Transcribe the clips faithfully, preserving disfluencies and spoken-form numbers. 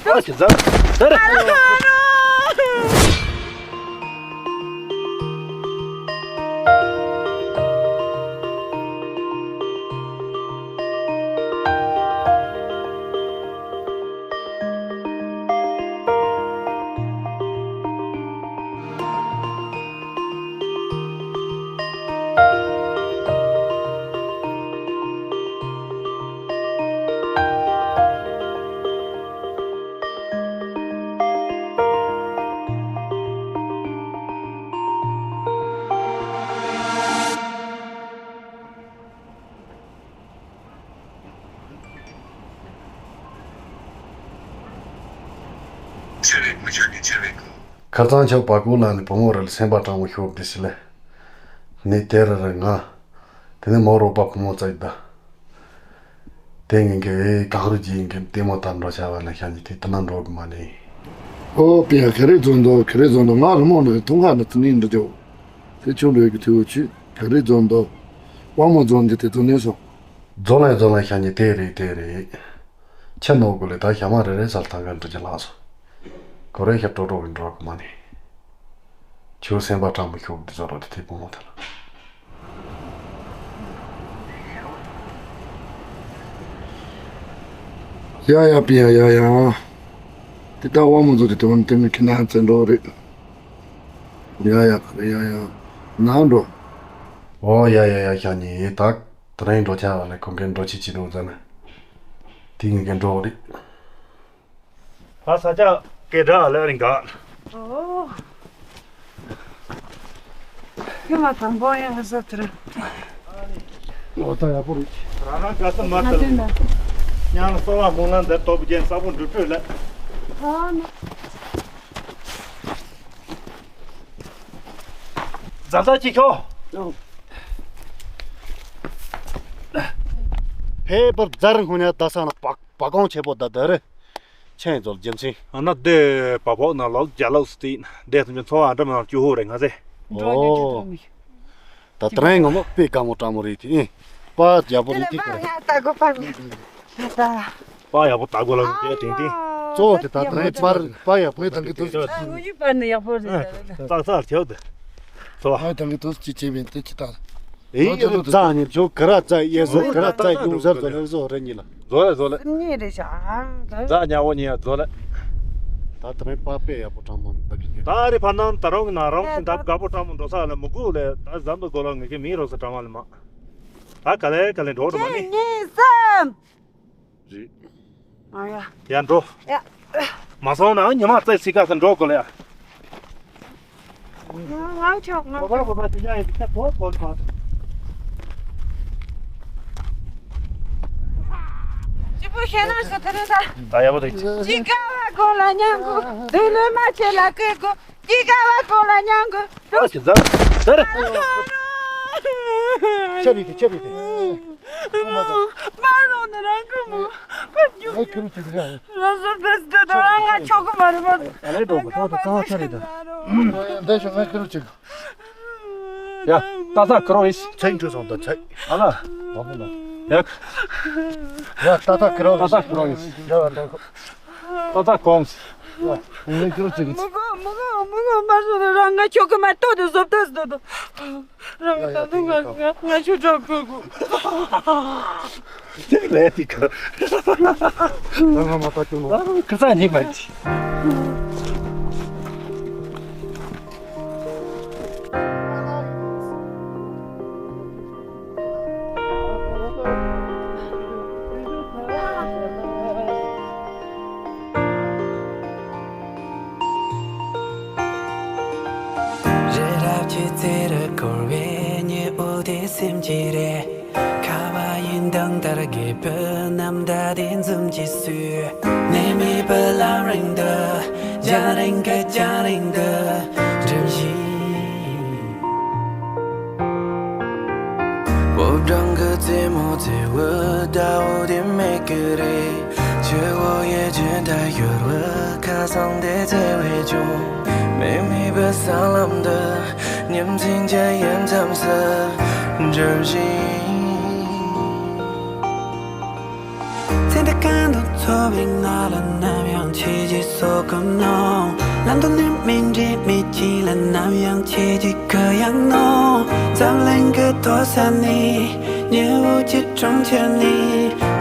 ཨ་ཅེ་ཛ། ད་རེ། ཁ་རྩང་ཆོག་པ་ཀུ་ལ་ནི་བུ་མོ་རེ་ལ་སེམས་པ་དྲང་མོ་ཤོག་དེ་སི་ལེ། ནི་དེ་རེ་རེ་ང་། དེ་ནི་མོ་རོགས་པ་བུ་མོ་བཙལ་ད། དེ་ངེད་ཀྱི་ཨེ་གངས་རི་རྗེས་ངེད་ཀྱི་ལྟད་མོ་ལྟར་འགྲོ་བྱ་བ་ལ་ཤ་ཉེ་དེ་ལྟ་ན་འགྲོ་གི་མ་ནི། ཨོ་པི་ཡ་ག་རེ་རྫོང་དོ་ག་རེ་རྫོང་དོ། ང་རི་མོ་ནི་ཐུང་ཁ་ནི་ཚི་ནི་འདྲི་ཅོ། དེ་ཆུང་འགྲོ་གི་ཐུ་བོ་ཆུ་ག་རེ་རྫོང་དོ། དབང་མོ་རྫོང་གི་དེ་ཚོ་ནས་སོ། རྫོང་ལ་རྫོང་ལ་ཤ་ཉེ་དེ་རེད་དེ་རེད། ཆ་ནོ་གོ་ལེ་ད་ཞྭ་དམར་རེ་རེ་ཟ་ལ་ཐང་ག་འགྲོ་ཅི་ལགས་སོ། གོ་རེ་ཤ་ཀྲོ་ཀྲོ་གི་འགྲོ་གི་མ་ནི། ཁྱོད་སེམས་པ་དྲང་མོ་ཤོག་འདི་ཚོ་རོ་དེ་དེ་བུ་མོ་དེ་ལ། ཡ་ཡ་པི་ཡ་ཡ་ཡ། དེ་ལྟ་དབང་མོ་ཚོ་དེ་དེ་བོ་དེ་མི་ཁྱི་ན་ཚན་འགྲོ་རེད། ཡ་ཡ་ཡ་ཡ། ནང་འགྲོ། ཨོ་ཡ་ཡ་ཡ་ཤ་ཉེ་ད་དེ་རིང་འགྲོ་ཆ་བ་ལ་ཁོང་གིས་འགྲོ་ཆི་ཆི་འདུག་ཟེར་ན། དེ་ངེད་ཀྱི་འགྲོ་རེད། ད་ས་ཆ་སྐད་གྲགས་ལ་རིང་ག་ཨོ། ཁྱོད་མ་དང་པོ་ཡང་ས་དེར། ཨོ་ད་ཡག་པོ་རེད། རང་རང་དགའ་ས་མ་ང་ཐོན་ན། ཐལ། ཉང་སོ་བ་མོ་ལ་འདིར་སྟོབས་རྒྱན་ས་བོན་འགྲུབ་སྤྲོད་ལ། ཨོ་ན། རྫ་རྫ་ཅིག་ཤོག་ཕེབས་པར་རྫར་སྔོན་ཡ་ད་ས་ན་བག་བ་གོང་ཆེ་པོ་ད་དེ་རེད། ཆེན་ཚོལ་རྒྱུ་མཚན། ཨ་ན་དེ་བ་བོག་ན་ལོག་རྒྱ་ལོག་སྟེ་དེ་ཚོ་ཚོ་ཨ་འདྲ་མ་ཅུ་ཧོ་རེ་ང་ཚེ། འགྲོ་ཡོད་ཅི་ཐོག་མི། ད་དྲན་ངོ་མ་དཔེ་དགའ་མོ་དྲང་མོ་རེད་དེ། པ་རྒྱ་པོ་རེད་དེ་ག་རེད། ད་གོ་པ་མི་ད། པ་ཡག་པོ་ད་གོ་ལ་མི་དེ་དེང་དེང་གཙོ་བོ་དེ་ད་དྲན་པར་པ་ཡག་པོ་དང་གི་དུས། ཨ་ངོ་ཡུ་པ་ནི་ཡག་པོ་རེད། ཙག་ཙག་ཁྱོད་དེ། ཙོ། ཨ་དང་གི་དུས་ཅི་བྱེད་མིན་དེ་ཅི་ད། ཨེ་ཡོ་ཙག་ཉིན་ཆོ་ག་ར་ཙག་ཡེ་ཟོ་ག་ར་ཙག་ཡོང་ཟར་ཙོ་ལེ་ཟོ་རེ་ཉི་ལ། ཟོ་ལེ་ཟོ་ལེ། སེམས་ཉིད་རེད་ཤག་ཙག་ཉ་བོ་ཉི་ཡ་ཟོ་ལེ། ད་དེ་རིང་པ་དཔེ་ཡག་པོ་དྲང་མོ་འདུག་གི་ད་རེ་ཕ་ནང་ད་རུང་ན་རང་སེམས་ད་དགའ་པོ་དྲང་མོ་འགྲོ་ས་ལ་མི་དགོས་ལེ། ད་ཟམ་པ་གོ་ལ་ངེད་ཀྱི་མི་རོགས་ས་དྲང་བ་ལེ་མ། ད་ག་ལེ་ག་ལེ་འགྲོ་འགྲོ་མ་ནི། གཅིག་གཉིས་གསུམ། རེད། ཨ་ཡ། ཡ་འགྲོ། ཡ། མ་སོང་ན་ཉི་མ་རྩེ་སི་ཁ་ས་འགྲོ་དགོས་ལ་ཡ། ང་ང་ཆོག་ང་། གོ་བ་གོ་བ་དེ་ཡ་ཡི་ཁ་གོ་གོ་གོ། ཅི་པོ་ཤེས་ན་ཤོད་ཐུབ་ད། ད་ཡ་བོ་དེ། ཅི་ག་བ་གོ་ལ་ཉང་གོ། དུ་ལུ་མ་ཆེ་ལ་ཀེ་གོ། ཅི་ག་བ་གོ་ལ་ཉང་གོ། ཨ་ཅེ་ཛ། ད་རེ། ཆ་རི་དེ་ཆ་རི་དེ། མ་རོ་ནི་རང་གི་མོ། ཁོ་རྒྱུག་ཨེ་ཁྱོད་ཅིག་ར། རང་སོ་བེས་ཏེ་ད་རང་ང་ཆོག་གི་མ་རེད་མ། ཨ་ལེ་འགྲོ་གི་ཐོག་ཏུ་གང་ཆ་རེད་ད། འདི་ཤོག་ང་ཁྱོད་ཅིག་ཡ། ཏ་ས་ཁི་རོ་ཡིས། ཚེ་འཕྲོས་སོང་ད་ཚེ། ཨ་ལ། ཡ། ཡ་ཏ་ས་ཁི་རོ་ཏ་ས་ཁི་རོ་ཡིས། ཡ་ད་ཁོ། ཏ་ས་ཁོང་། ངས་ཁྱོད་ཅིག་མི་གོ་མི་གོ་མི་གོ་མ་རོ་ནི་རང་ང་ཆོག་གི་མ། ཏོ་དེ་བཟོ་ཏོ་བཟོ་ཏོ། རང་ད་དུང་ང་ང་ང་ཆུ་འགྲོ་དགོས་གོ། ཅིག་ལས་ཏི་ཁ། ང་མ་ལྟ་ཀྱང་ནོ། ཁ་ས་ཉིག་མ་ཅི། རི་རབ་ཀྱི་རྩེ་རུ་འཁོར་བའི་ཉི་འོད་དེ་སེམས་ཀྱི་རེ། ཁ་བ་ཡི་མདངས་ལྟར་རྒས་པའི་ནམ་ཟླ་དེ་འཛུམ་གྱིས་བསུས། ནད་མེད་པའི་ལམ་རིང་དུ། རྒྱང་རིང་གི་རྒྱང་རིང་དུ་འགྲིམ་བཞིན། འོབས་འབྲིང་གི་རྩེ་མོ་བརྩེ་བའི་ཟླ་འོད་དེ་མིག་གི་རེ། ཆུ་བོ་ཡི་ཆུ་མཐའ་ཡོལ་བའི་ཁ་སང་དེ་བརྩེ་བས་ཀྱང་། མེ་མེད་པའི་ས་ལམ་དུ། ཉིན་མཚན་གྱི་ཡུན་མཚམས་སུ་འགྲིམ་བཞིན། ཚེ་འདི་ གང་དུ་འཚོ་བའི་ང་ལ་ནམ་ཡང་ཁྱེད་ཀྱིས་སོ་སྐམ་གནང་། ལམ་དུ་ནི་མི་འདྲེས་མི་གཅིག་ལ་ནམ་ཡང་ཁྱེད་ཀྱིས་གུ་ཡངས་གནང་། འཛམ་གླིང་གི་མཐོ་ས་ནས། ཉི་འོད་ཀྱི་གྲོང་ཁྱེར་ནས།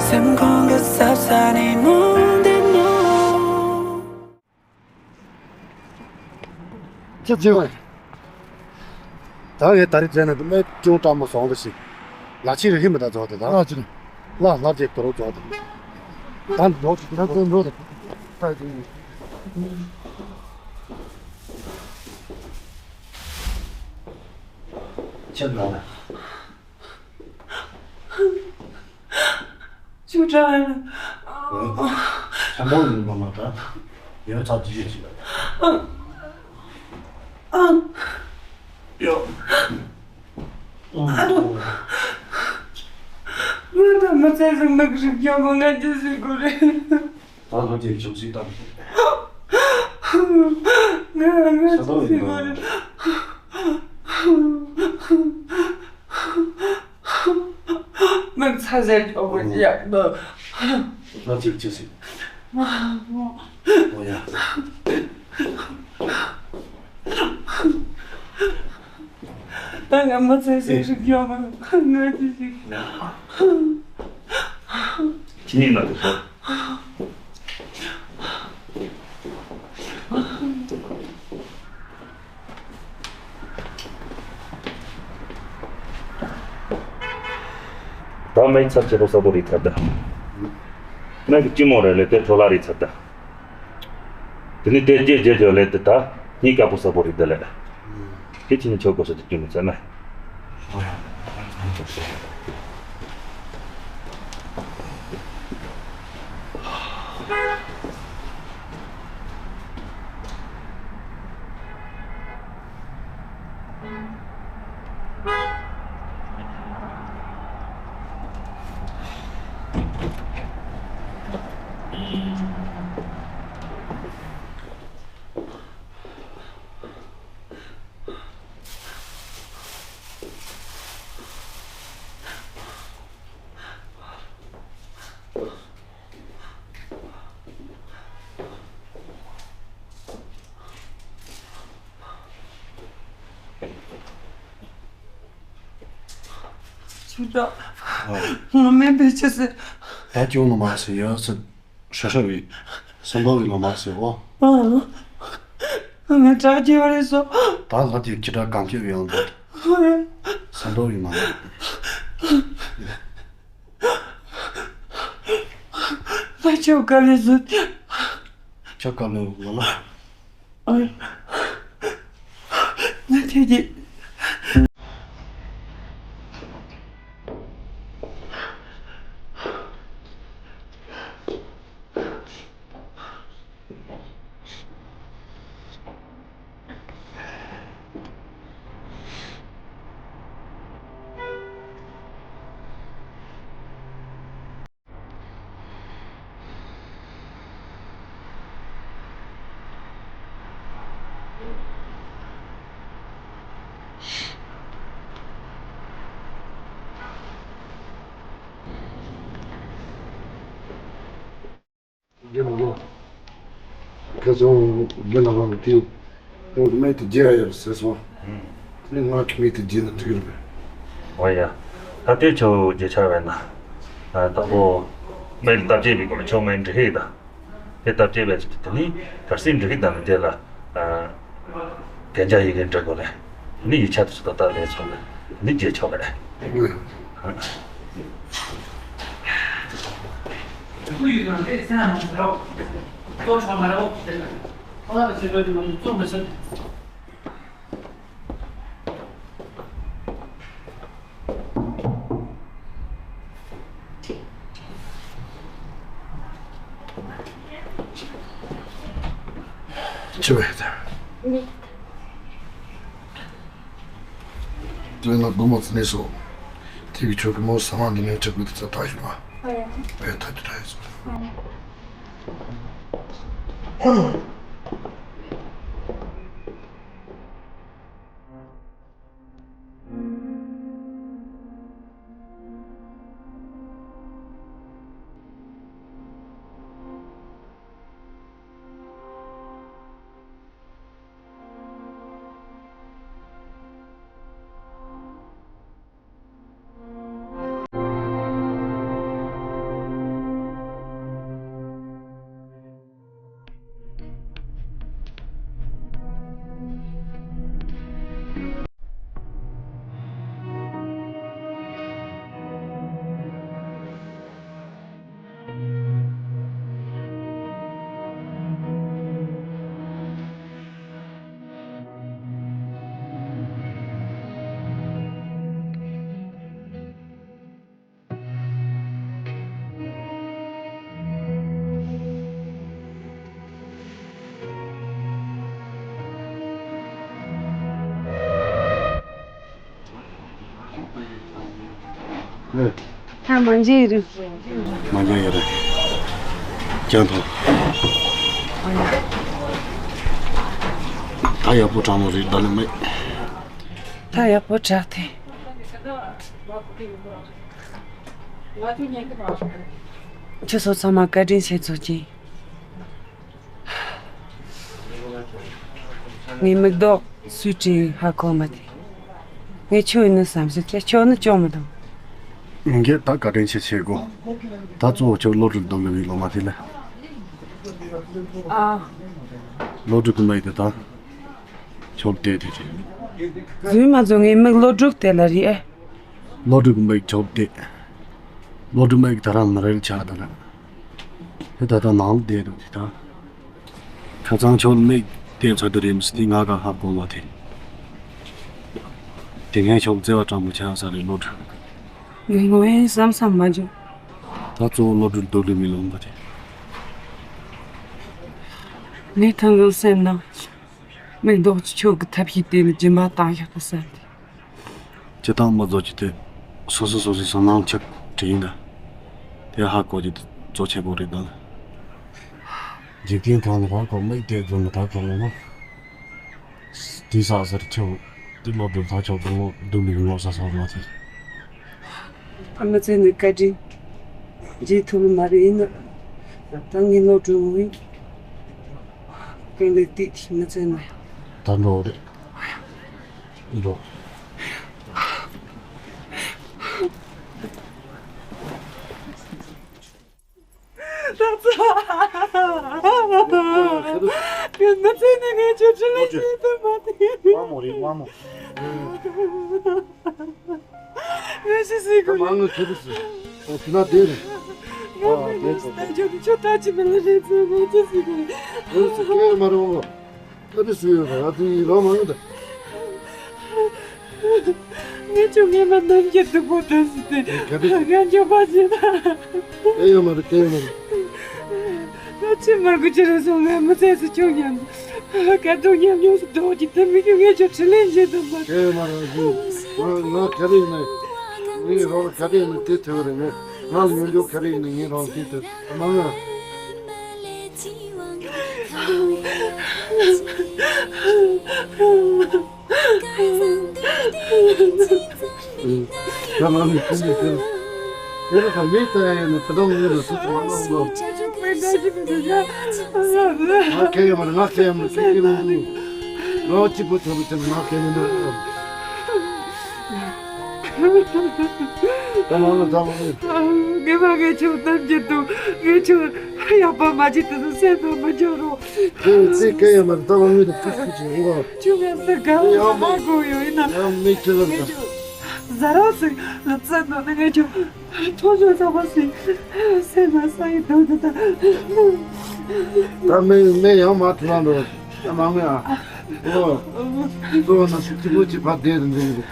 སེམས་ཁོང་གི་ཟབ་ས་ནས་མུ་མཐུད་ནས། ཅི་བྱེད་བས། ད་ངས་ད་རེས་བཙལ་ན་དུ་སྨད་ཅུང་སྤྲང་མོ་སོང་འདུག་ཞིག་ལ་ཕྱི་རི་ཧི་མི་ད་རྫོགས་དེ་ད། ལ་ཕྱི་རི། ལ་ལ་རྒྱས་དོ་རུ་རྫོགས་དེ། ད་འགྲོ་ཅིག་ད་ཚོན་འགྲོ་དེ། ད་ཅི། ཁྱེད་ལ། ཅུང་དྲག་ཡིན། ཆམ་པ་ཡིན་པ་མ་དྲག་ཡོད་ཚ་ཅི་ཞིག་ཅིག་ཡོད། ཨ་ནུ། ང་ད་མི་ཚེ་ཟིན་ནག་རིག་ཡོང་གི་ང་ཅི་ཟིག་དགོས་རེད། ད་ལོ་རྒྱས་ཆུང་སྲིད་དང་། ང་ང་ཅི་ཟིག་དགོས་རེད། མི་ཚ་ཟེར་ཆོག་པ་ཡག་ཏུ། ང་ཅིག་ཅི་ཟིག་ཨོ་ཡ། ད་ང་མི་ཚེ་ཟིག་ཞིག་ཡོང་ང་ཅི་ཞིག་ཁྱི་ཉིན་ན་དུ་སོ། ད་མེད་ཚར་ཆེ་རོ་ས་པོ་རི་ཚར་ད། མེད་ཀྱི་ཅི་མོ་རེ་ལེ་དེ་ཁྲོ་ལ་རི་ཚར་ད། དེ་ནི་དེ་རྗེས་རྗེས་ཇོ་ལེ་དེ་ད་ཉི་ཀ་པོ་ས་པོ་རི་དེ་ལེ། ཁྱེད་ཀྱིས་ནི་ཆོག་གོ་ས་དེ་ཅུང་ནི་ཚེ་ན། ཅུ་ཀྲ། ང་མེད་པའི་ཆེ་སེ། ད་ཅུང་ནུ་མ་སེ་ཡོད་སེ། ཧྲ་ཧྲ་བི། སེམས་པ་བི་ལོ་མ་སེ་འོ། ང་དྲག་སྐྱེ་བ་རེད་སོ། ད་ལྷ་དེ་ཅི་དྲག་གང་སྐྱེ་བི་ཡང་འདུག་སེམས་པ་བི་མ་ལ། ང་ཆོ་ག་ལེ་སོ། ཆོ་ག་ལེ་ལ་ལ། ང་ཁྱེད་ཀྱི། རྒན་ལགས། ཁ་སང་རྒན་ལགས་ཀྱིས་དེ་སྨན་དེ་རྒྱག་ཡ་ཟེར་སོང་། དེ་ནས་ང་གི་སྨན་དེ་རྒྱག་ན་འགྲིག་གི་རེད་པས། འོ་ཡ། ད་ལྟའི་ཆོ་རྒྱལ་ཆ་བས་ན། ད་ལྟ་བུ་སྨན་སྟབས་བཅས་པའི་སྐོར་ལ་ཆོ་ངས་འགྲིག་ཧེ་ད། དེ་སྟབས་བཅས་པའི་ཆེད་དུ་དེ་ནི་གར་སྲིད་འགྲིག་གི་དང་དེ་ལ། གན་ཇ་ཡི་གེ་འབྲི་དགོས་ལེ། ནི་ཡིག་ཆ་དེ་ཚོ་ད་ལྟ་ལས་ཚོགས་ལེ། ནི་རྗེས་ཆོག་ལེ། ཅི་བས་ད། དེ་ན་སྒོ་མ་ཚ་ནས་སོ། དེ་བི་ཆོག་གི་མོ་ས་མ་འདི་ནས་ཁྲིད་དགོས་དེ་ཚ་ཐག་ཞུ་མ། ཨེ་ཐག་ཅི་ཐག་ཡིན་སོ། ད་མ་འཇལ་རེད། མ་འཇལ་ཡ་རེད། ཀྱང་ཐོང་། ད་ཡག་པོ་དྲག་མོ་རེད། ད་ལན་མེད། ད་ཡག་པོ་དྲག་སྟེ། ཁྱོད་ཚོ་ཚང་མ་བཀའ་དྲིན་ཆེ་ཚོ་ཅིག་ངའི་མིག་རྡོག་སུས་བྲིས་ཧ་གོ་མ་ཐེ། ངས་ཁྱོད་ཡིན་ན་བསམ་ཤེས་བྱས། ཁྱོད་ནི་ཅོག་མི་དང་། ངས་ད་བཀའ་དྲིན་ཆེ་ཆེ་གོ། ད་གཙོ་བོ་ཁྱོད་བློ་གྲོས་སྡུག་ལེ་བའི་ལོ་མ་ཐེ་ལ། ཨ། བློ་གྲོས་ཀུན་མ་ཡིན་ད། ཁྱོད་བལྟས་དེ་རེད། རྫུན་མ་རྫུན། ངའི་མིག་བློ་གྲོས་དེ་ལ་རེད་ཨེ། བློ་གྲོས་ཀུན་མ་ཡིན་ཁྱོད་བལྟས། བློ་གྲོས་མ་ཡིན་ད་རང་མ་རེད་ཆགས་ད་ལ། དེ་ད་ལྟ་ནང་ལ་བསྡད་འདུག་དེ་དང་། ཁ་སང་ཁྱོད་མིག་བལྟས་ཚར་དུས་རེད་མི་སྲིད་དེ་ང་ག་ཧ་གོ་བ་དེ། དེ་ངས་ཁྱོད་བརྩེ་བ་དྲང་པོ་ཆགས་ས་རེད་བློ་གྲོས། ངས་ངོ་ཡིན་བསམ་བསམ་མ་བྱུང་། ད་གཙོ་བོ་བློ་གྲོས་སྡུག་ལེ་མི་ལོང་པ་དེ། ངས་ཐང་གང་སེམས་ནང་མིག་རྡོག་ཅིག་ཁྱོད་ཀྱི་ཐབས་ཤེས་དེ་ནི་སྦྱིན་པ་བཏང་ཤག་ཏུ་བསམ་སྟེ། སྤྱི་བཏང་མ་རྫོགས་ཀྱི་དེ། སོ་སོ་སོ་སོའི་བསམ་བློ་ཆགས་དྲན་ཡིན་ད། དེ་ཧ་གོ་རྒྱུ་དེ་གཙོ་ཆེ་པོ་རེད་ད། འཇིག་རྟེན་ཐང་ནས་ཧ་གོ་མིག་དེ་རྫུན་མ་ད་གོ་ལོ་ན། དེ་ས་སར་ཁྱོད་དེ་ལོ་སྒྲུབ་ཐག་ཆོད་པོ་སྡུག་མིག་ངོ་ས་ས་མ་ཐེ། ཨ་མ་བཙལ་ནས་བཀའ་དྲིན་རྗེས་ཐུབ་མ་རེད། ཡིན་ན་ད་ངའི་ལོ་སྒྲུབ་ངོ་ཡིན། གང་ལས་དེ་མ་བཙལ་ན་ད་འགྲོ་རེད། འགྲོ། ད་ཚ། ངས་མ་བཙལ་ན་ངས་ཁྱོད་ཁྲིད་ལས་བྱེད་ཐུབ་མ་ཐུབ། དབང་མོ་རེད་དབང་མོ། ངས་ཤི་སྲིད་ཀྱི་རེད། མ་ངས་ཁྱོད་ཚོ་ཨོ་དེ་ན་བསྡད་རེད། ཨ་དེ་ཚོ། ད་ཁྱོད་ཁྱོད་ད་ཅི་མི་ལ་རེད་ཚོད་ངས་ཅི་སྲིད་ཀྱི་རེད། ངས་ཚོ་སྐད་མ་རེད་འོ། ད་དེ་སྲིད་ཡོད་རེད། ང་ཚོ་ཡིན་རོགས་མ་ཡོང་ད། ངས་ཁྱོད་ངས་མ་ནམ་རྒྱུན་སྡུག་པོ་དྲན་སྲིད་དེ། ག་དུས། ང་འགྱོད་པ་བྱེད་ན། སྐད་ཡོད་མ་རེད་སྐད་ཡོད་མ་རེད། ང་ཕྱི་མ་དགོས་ཅི་རེད་སོང་། ང་མི་ཚེ་སུ་ཁྱོད་མཉམ་དུ་དཀའ་སྡུག་མཉམ་མྱོང་སུ་འགྲོ་གི་དེ་མི་ཁྱོད་ངས་ཁྱོད་དྲིན་ལན་འཇལ་ཐུབ་མ། སྐད་ཡོད་མ་རེད། ང་ང་ག་རེ་ཡིན་ན་ངའི་རོགས་ལ་ག་རེ་ཡིན་ན་དེ་ཐོས་རེད། ངས་ང་ལ་ཡོང་རྒྱུ་ག་རེ་ཡིན་ན་ངའི་རོགས་ལ་དེ་ཐོས་མ་ང་། ད་ང་ནི་ཁྱོད་ནི་ཁྱོད། དེ་ལ་ད་མི་ལྟ་ཡ་ཡོད་ན་ད་དུང་ངོས་ལ་སུ་ཚོ་མ་གནང་གོ། ང་ཁེ་ཡོད་མ་རེད། ང་ཁེ་ཡོད་མ་རེད། ཁེ་ཁེ་མི་འདུག་ང་གཅིག་པུ་ཐོབ་ཐོབ་ང་ཁེ་མི་འདུག་ད་མང་ལ་ད་མང་ལ། ངས་མ་ངས་ཁྱོད་གཏམ་རྒྱུད་དུ་ངས་ཁྱོད་ཡག་པ་མ་བྱེད་དུ་སེམས་པ་མ་འཇོག་རོགས། ཁྱོད་ཚེ་སྐལ་ཡང་མ་རེད། ད་མང་ལ་ཁུ་ཁུ་བྱེད་འོ། ཁྱོད་ང་ཚོ་དགའ་བ་ཡང་མ་དགོས་ཡོད་ཡིན་ན། ཡང་མི་ཁྱོད་ལ་ད། ཟ་རོགས་ཟིག་ལ་བཙན་ནོ་ནི་ངས་ཁྱོད་ཐོ་ཅོ་ཚ་བ་ཟིག་སེམས་ལ་ས་ཡི་དུ་དུ་ད། ད་མི་མི་ཡང་མ་ཐུབ་ན་འགྲོ། ད་མང་མི་ཨ། ཨོ། ཨོ་ན་སུ་གཅིག་པུ་གཅིག་ཕར་བསྡད་རེད་འདུག་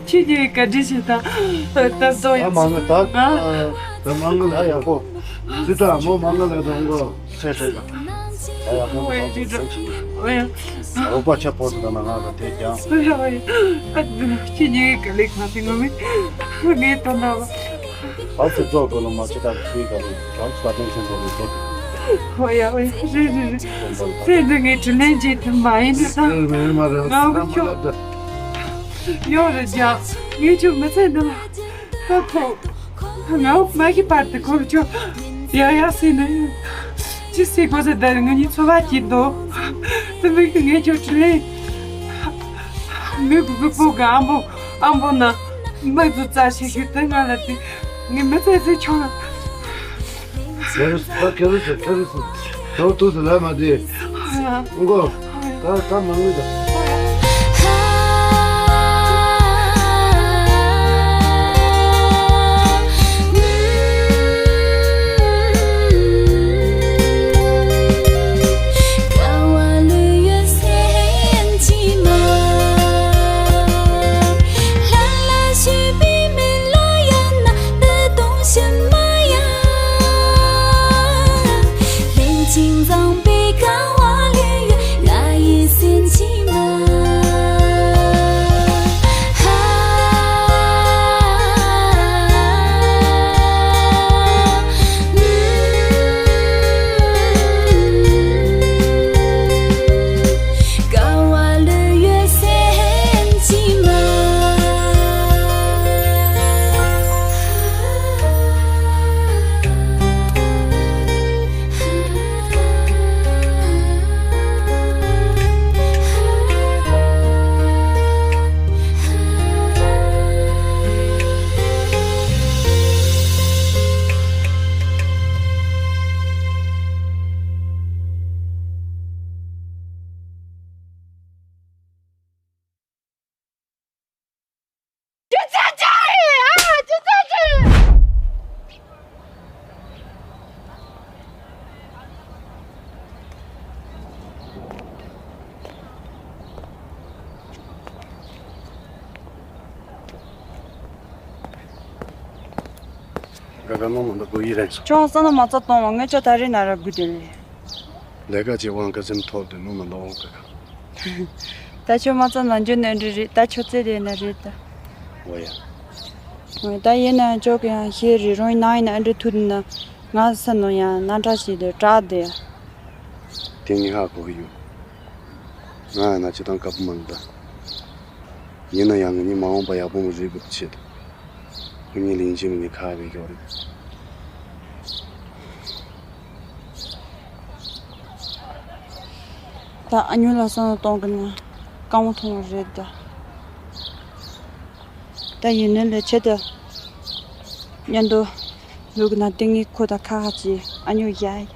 ཁྱེད་གཉིས་བཀའ་དྲིན་ཆེ། ད་ད་སོ་ཡ། ད་མང་ང་ད། ཨ། ད་མང་ང་ལ་ཡག་པོ། ཅི་ད་མོ་མང་ང་ལ་དང་གོ། ཆེ་ཆེ་ད། ད་ཡག་པོ། ཨོ་ཡ་ཅི་ད། ཨོ་ཡ། རོགས་པ་ཆ་པོ་ད་ན་ང་ལ་དེ་ཀྱང་། ཨོ་ཡ་ཨོ་ཡ། ཁྱེད་གཉིས་བཀའ་ལས་ཁ་སེ་ངོ་མི། ངས་ད་ན། བར་དུ་རྫོགས་དགོས་ལ་མ་ཆེ་དག་ཚུལ་དགའ་ལ་གྲངས་སུ་བ་དན་ཆེན་པོ་ལ་རྫོགས། ཧོ་ཡ་ཧོ་ཡ་རེད་རེད་རེད། ཚེ་འདི་ངས་དྲིན་ལན་འཇལ་ཐུབ་མ་ཡིན་ན་ད། ང་གི་ཁྱོད་ཡོད་རེད་ཀྱང་ངས་ཁྱོད་མི་ཚེ་འདི་ལ་ད་ཁོ་ང་མ་གི་བར་དུ་ཁོ་ཁྱོད་ཡ་ཡ་ཟེར་ནས་ཅི་ཟེར་དགོས་ཟེར། ད་ང་གཉིས་འཚོ་བ་སྐྱིད་འདུག་དེ་མིག་གི་ངས་ཁྱོད་དྲིན་ལན་མི་གི་གི་པོ་གི་ཨམ་བོ་ཨམ་བོ་ན་མི་ཚོ་རྩ་ཆེ་ཤོས་དེ་ང་ལ་དེ། ངས་མི་ཚེ་ཚེ་ཁྱོད་ལ། ཁེ་རུ་སི་ད་ཁེ་རུ་སི་ཁེ་རུ་སི། ཁྱོད་ཏུ་སི་ལ་མ་དེ། ཨ། ཨུ་གོ། ད་ད་མ་ངུ་ད། ཀ་ཀ་ནང་མ་འདུག་གོ་ཡི་རེད་སོ། ཁྱོད་སང་ན་མ་རྩ་གཏོང་བ་ངས་ཁྱོད་ད་རེས་ན་ར་དགོས་དེ་རེད། ལས་ཀ་ཅིག་དབང་ཀ་ཚེམ་ཐོག་དེ་ནང་མ་འདུག་ཀ་ཀ། ད་ཁྱོད་མ་རྩ་ནང་འཇོན་ནོ་འདྲི་རེད། ད་ཁྱོད་ཚེ་དེ་ན་རེད་ད། འོ་ཡ། འོ་ད་ཡིན་ན་ཁྱོད་ཀྱི་ཡང་ཤེས་རེད། རང་ཡིན་ན་ཡིན་ན་ཨ་འདྲི་ཐུག་ན་ང་ས་ནང་ཡང་ན་འདྲ་ཞིག་དེ་དྲག་དེ། དེ་ངས་ཧ་གོ་གི་ཡོད། ང་ཡིན་ན་ཅི་དང་དཀའ་པོ་མ་འདུག་ད། ཡིན་ན་ཡང་ངེད་གཉིས་མ་འོངས་པ་ཡག་པོ་མ་རེད་དགོས་ཆེད་དུ། ཁོ་གཉིས་ལིང་ཅི་མི་ནི་ཁ་བའི་ཡོད་རེད། ད་ཨ་ཉོ་ལ་སང་གཏོང་གི་ན་དཀའ་མོ་མཐོང་བ་རེད་ད། ད་ཡིན་ནའི་ལས་བྱེད་དུ་མཉམ་དུ་ལུག་ན་ཏིང་ངེ་ཁོ་ད་ཁ་ཁ་ཅི་ཨ་ཉོ་ཡ་ཡ།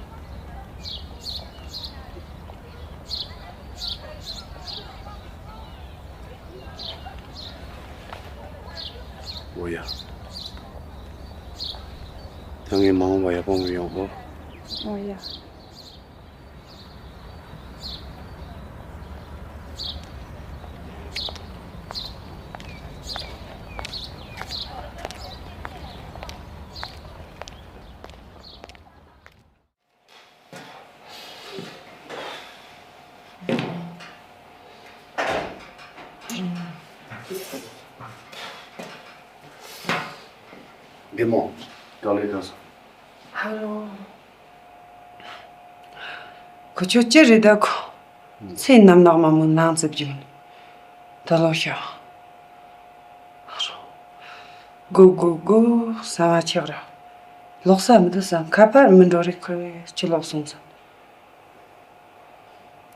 འོ་ཡ། ད་ངས་མ་འོངས་པ་ཡག་པོ་མི་ཡོང་ཧོ། འོ་ཡ། བདེ་མོ། དཀའ་ལས་ཁག་སོང་། ཧ་ལོ། ཁོ་ཆོ་ཅི་རེད་ད་ཁོ། ཚེ་རྣམ་ནག་མ་མོ་ནང་ཙིག་རྒྱུ། ད་ལོ་ཤ། ཧ་རོ། གོ་གོ་གོ་ས་མ་ཆག་ར། ལོག་ས་མི་འདུག་ས་ཁ་པར་མི་འགྲོ་རེད་ཁོ་ཅི་ལོག་སོང་ས།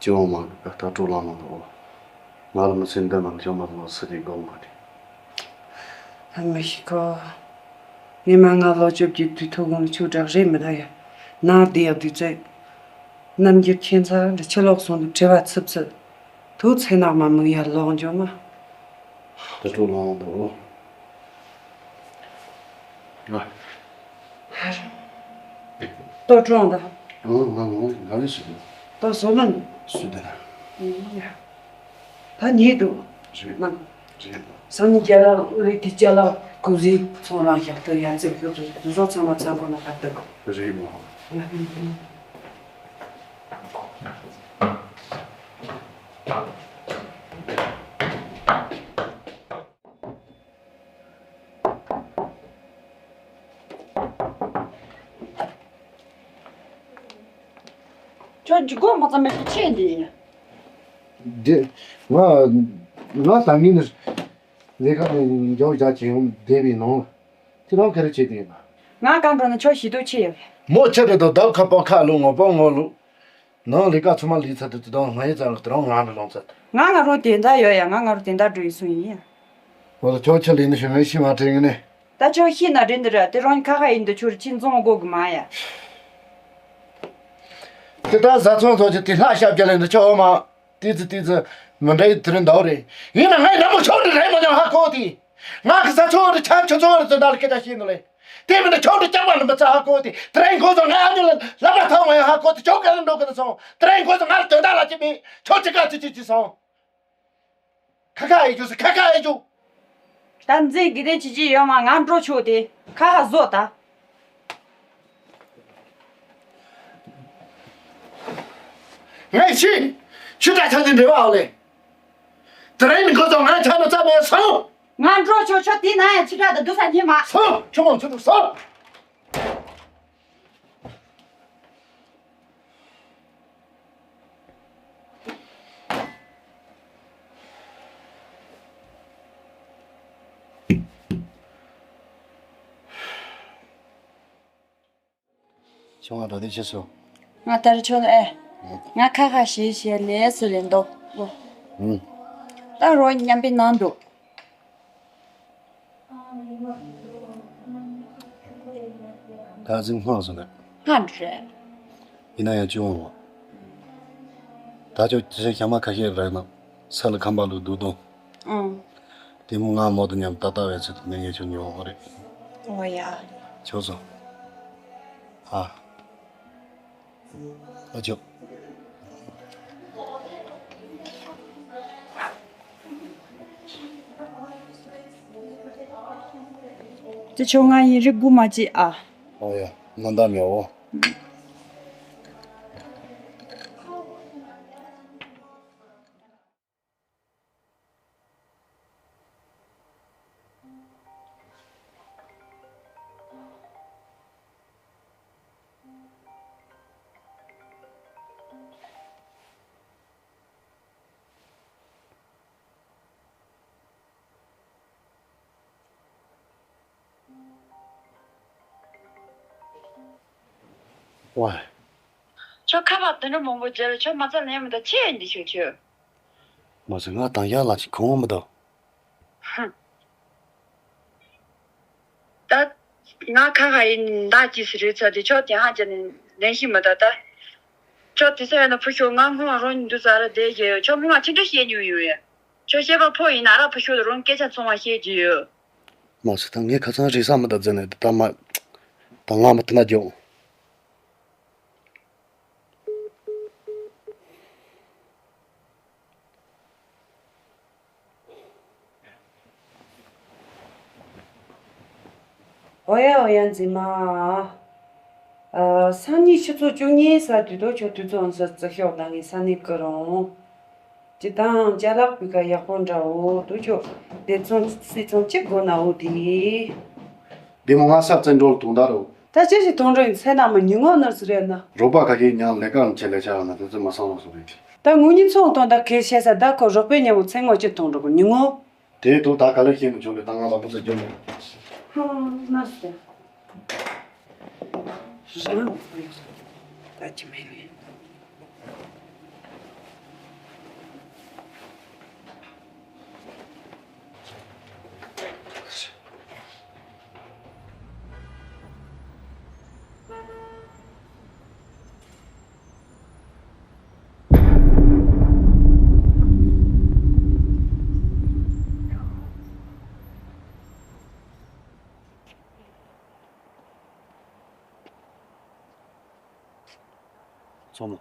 ཅི་འོང་མ་གི་ད་སྤྲོ་ལངས་མ་འདུག་ང་ལ་མི་ཚེ་འདི་ནང་ཅང་མ་ལོ་སི་དེ་དགོངས་མ་རེད། ཨ་མ་ཤི་ཁོ། ངས་མ་ང་ལོ་བཅོ་བརྒྱད་དུས་ཐུག་གོང་ཆུ་བྲག་རེད་མི་ད་ཡ། ནང་བསྡད་ཡག་དུས་ཚོད། རྣམ་འགྱུར་ཁྱད་མཚར་འདྲ་ཕྱི་ལོགས་སོང་དུས་དྲི་བ་ཚིབ་ཚིབ། ཐུག་ཚེ་ནག་མ་མི་ཡར་ལོག་འཇོག་མ། ད་སྤྲོ་ལངས་འདུག་ང་། ལྟོ་སྤྲོ་འདུག་ང་ང་ང་ང་ལས་སུ་དེ། ལྟོ་བཟོ་ལོན། སུ་དེ་ན། ཡ། ད་ཉེ་འདུག་རེད། ན། རེད། སང་ཉིན་རྒྱ་ལ་རེད་དེ་རྒྱ་ལ་ཀུ་ཟི་ཚོང་རང་བཞག་ཏུ་ཡར་འཛེགས་ཡོད་རེད། དུ་བཟོ་ཚང་མ་ཚང་ཁོ་ན་ཁ་བཏགས། རེད་མོ། ང་། ཁྱོད་ཇི་གོ་མ་ཙམ་མེད་ཀྱི་ཆེ་འདི་ཡིན། འདི། ང་། ང་ད་ངིན་ལས་ཀ་ནས་མགྱོགས་རྒྱག་ཅིང་བསྡད་པའི་ནང་ལ་དེ་རང་ག་རེ་བྱེད་དེ་ཡིན་ན། ང་གང་འགྲོ་ན་ཁྱོད་ཞི་དུ་ཆེ་ཡོད། མོ་ཁྱེད་རེད་དོ་བདག་ཁ་པོ་ཁ་ལུ་ངོ་པོ་ངོ་ལུ། ནང་ལས་ཀ་ཚང་མ་ལས་ཚར་དུས་དེ་དང་ང་ཡི་ཙང་དེ་རང་ང་འགྲོ་ལོང་ཚར། ང་ང་རང་དེ་འདྲ་ཡོད་ཡ། ང་ང་རང་དེ་འདྲ་འགྲོ་ཡི་སུ་ཡིན་ཡ། འོ་ལ་ཁྱོད་ཁྱོད་ལས་ནི་ཞུ་མེད་ཤི་མ་དྲན་གི་ནི། ད་ཁྱོད་ཤི་ན་དྲན་འདི་ར་དེ་རང་ཁ་ཁ་ཡིན་འདི་ཁྱོད་ཁྱིམ་ཚང་དགོས་གི་མ་ཡ། དེ་ད་བཟའ་ཚང་ཚོ་ཅི་དེ་ལྷ་ཞབས་རྒྱ་ལས་འདི་ཁྱོད་མ། ཏི་ཙི་ཏི་ཙི། མི་འདྲ་ཡི་དེ་རིང་ཟླ་བ་རེད། ཡིན་ན་ངའི་ནམ་མོ་ཆུང་དུ་རེད་མ་མྱོང་ཧ་གོ་དེ། ང་གི་བཟའ་ཚང་རེད་ཆ་ཆུང་ཚང་རེད་ཚོ་ད་ལ་སྐད་ཆ་བཤད་ནི་ལེ། དེ་མིན་ན་ཆུང་དུ་སྐྱག་པ་ལ་མི་ཚ་ཧ་གོ་དེ། དེ་རིང་ཁོ་ཚོ་ང་ཨ་ཉོ་ལ་ལབ་པ་ཐང་བ་ཡང་ཧ་གོ་དེ་ཆོག་ག་ལ་འགྲོ་གི་ན་སོང་། དེ་རིང་ཁོ་ཚོ་ང་ལ་དོན་དག་ལ་ཅི་མེད་ཆོག་ཅི་ག་ཅི་ཅི་ཅི་སོང་། ཁ་ཁ་ཨེ་རྒྱུ་ཟེར་ཁ་ཁ་ཨེ་རྒྱུ། ད་འཛིན་གི་དེ་ཅི་ཅི་ཡོད་མ་ང་འགྲོ་ཆོག་དེ་ཁ་ཁ་བཟོ་ད། ངས་ཤི། ཤི་ད་ཆ་དེ་འབྲེལ་བ་ཨོ་ལེ། དེ་རིང་ནི་ཁོ་ཚོ་ང་ཆ་ནོ་ཙམ་མེད་སོང་། ང་འགྲོ་ཆོག་ཆོག་དེ་ན་ཡང་ཕྱི་དྲག་ཏུ་སྡུག་ས་ཉེ་མ། སོང་ཁྱོད་ཁོང་ཚོ་དུ་སོང་། ཆུང་བ་འགྲོ་དེ་ཆེ་སོ། ང་ལྟར་ཆོག་ཨེ། ང་ཁ་ཁ་ཞེས་ཞེས་ལས་སུ་ལེན་དོ། ད་རོ་མཉམ་པའི་ནང་འདུག་ད་གཟིགས་སྔངས་སོང་ནས། སྔངས་རེད། ཡིན་ན་ཡང་ཅི་འོང་བ། ད་ཅོ་ཅི་ཞིག་ཞག་མ་ཁ་ཤས་རག་ན་ས་ལ་ཁམས་པ་ལུ་སྡུག་དང་། ཨང་། དེ་མོ་ང་མོ་དང་མཉམ་ད་ལྟ་བའི་ཚུལ་དུ་ནས་ངས་ཁྱོད་ཉོ་འོང་རེད། ཨོ་ཡ། ཆོག་སོང་། ཨ། ཨ་ཅོ། ཅི་ཆོག་ང་ཡིན་རིགས་དགུ་མ་ཅི་ཨ། ཨོ་ཡ། ནོ་ད་མེའོ། ཝའི། ཁྱོད་ཁ་པར་དེ་འདྲ་མང་པོ་བརྒྱབ་ལ་ཁྱོད་མ་རྩ་ལེན་མི་འདུག་ཅི་ཡིན་འདི་ཁྱོད་ཁྱོད། མ་ཟད་ང་དང་ཡག་ལ་ཅིག་གོང་མི་འདུག་ཧུམ། ད་ང་ཁ་ཁ་ཡིན་ད་ཅི་སི་རེད་ཚ་དེ་ཁྱོད་དེ་ཧ་ཅང་ནས་ལེན་ཤི་མི་ད་ད། ཁྱོད་དེ་ཚོ་ཡོད་ན་ཕུ་ཤོ་ང་སྔོན་མ་རོ་ཉིན་དུ་ཟ་ར་བསྡད་ཀྱི་ཡོད། ཁྱོད་སྔོན་མ་ཅི་འདྲ་བཤད་མྱོང་ཡོད་ཡ། ཁྱོད་བཤད་པ་ཕོ་ཡིན་ན་ར་ཕུ་ཤོ་དུ་རོང་སྐད་ཆ་ཚང་མ་བཤད་ཀྱི་ཡོད། མ་ཟད་ད་ངས་ཁ་སང་རེད་ས་མི་ད་ཟེར་ནས་ད་མ་ད་ང་མ་ཐུ་ན་རྒྱོ། ཨོ་ཡ་ཨོ་ཡ་མཛེས་མ། ཨ། སང་ཉིན་ཆུ་ཚོད་བཅུ་གཉིས་ས་དུས་ཐོག་ཁྱོད་དུས་ཚོད་ཨང་ས་རྩི་ཤོག་ནང་གི་ས་གནས་ཀི་རོང་། ཅི་དང་ཅ་ལག་སྤུས་ཀ་ཡག་པོ་འདྲ་བོ་དུ་ཆོག་དེ་ཚོ་སི་ཚོང་ཅི་དགོས་ན་འོ་དེ། དེ་མོ་ང་ས་བཙན་འགྲོ་དུང་ད་རོ། ད་ཅི་ཞིག་དུང་འགྲོ་ཡིན་ཚེ་ན་མི་ཉིན་ངོ་ནར་སི་རེད་ན། རོགས་པ་ཁ་ཁའི་ཉང་ལས་ཀ་ཆེ་ལས་ཆ་ཡོང་ན་དེ་ཚོ་མ་སང་ལོ་སོ་རེད། ད་ངུ་ཉིན་ཚོང་དང་ད་ཁེ་ཤེ་ས་ད་ཁོ་རོགས་པའི་ཉམ་པོ་ཚེ་ངོ་ཅི་དུང་འགྲོ་གི་ཉིན་ངོ། དེའི་ཐོག་ད་ག་ལེར་ཤེས་མི་ཆོག་གི་ད་ང་ལ་པོ་ཚོ་སྐྱོན་མེད། ཧང་ན་སི། རང་ད་ཅི་མེད་ནི། ཚང་མ།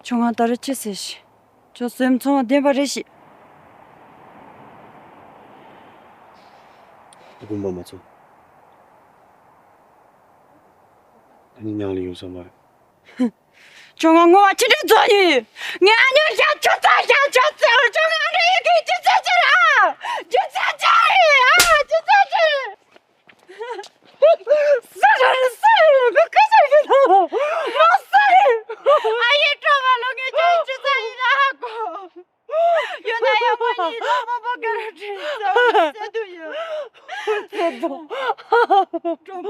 ཁྱོད་ང་ད་རེ་ཅི་ཟེར་ཤི། ཁྱོད་སེམས་ཚང་བདེན་པ་རེད་ཤི། དགོངས་པ་མ་ཚོམས། ཨ་ནི་ཉང་ལ་ཡོང་ས་མ་རེད། ཁྱོད་ང་ངོ་བ་ཅི་འདྲ་རྫོགས་ཡོད། ངས་ཨ་ཉོ་ཤ་ཆུ་ཚ་ཤ་ཆུ་ཚ་ཁྱོད་ང་ཨ་འདྲ་ཡི་གེ་ཅི་ཚ་ཅི་ར། ཅི་ཚ་ཅི་རེད་ཨ་ཅི་ཚ་ཅི་རེད། སུ་རེད་སུ་རེད་ངས་སྐད་ཆ་ཡིན་ནོ། ང་སུ་རེད། ཨ་ཡེ་སྤྲོ་བ་ལོ་ངས་ཁྱོད་ཅི་ཚ་ཡིན་ཨ་གོ། ཡོད་ན་ཡག་པོ་ཡིན་ལོ་མོ་པོ་ག་རེ་བྲིས་ས་བ་སེ་དུ་ཡོད། སེ་དུ། སྤྲོ་བ།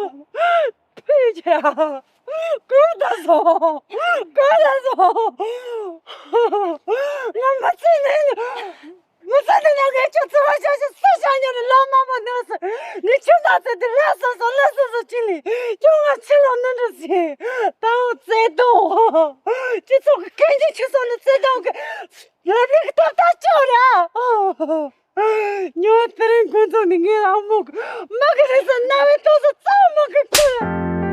ཕུད་ཀྱི་ཡ། ཀུར་ད་སོང་། ཀུར་ད་སོང་། ང་མ་ཚད་ནས། མི་ཚད་ནས་ང་ངས་ཁྱོད་ཚོ་བ་ཤ་ཤ་ས་ཤ་ཉོ་ནས་ལོ་མང་པོ་ནོར་སོང་། ངས་ཁྱོད་ད་ཚེ་འདི་ལ་སོ་སོ་ལ་སོ་སོ་ཅི་ལི། ཁྱོད་ང་ཕྱི་ལོགས་ནི་འགྲོ་ཟིན། ད་འོ་བརྩེ་དུང་། སྤྱི་ཚོགས་ཀྱི་སྐད་འཇིགས་ཆུ་སོང་ནས་བརྩེ་དུང་གི། ལབ་རིགས་ཏག་ཏག་ཅོག་ར། ཉོ་དེ་རིང་ཁོང་ཚོ་ནི་ངའི་ཨ་མོ་གི་མ་གི་རེད་ཟེར་རྣ་བའི་ཐོག་སུ་རྩ་བ་མ་གི་ཁུར།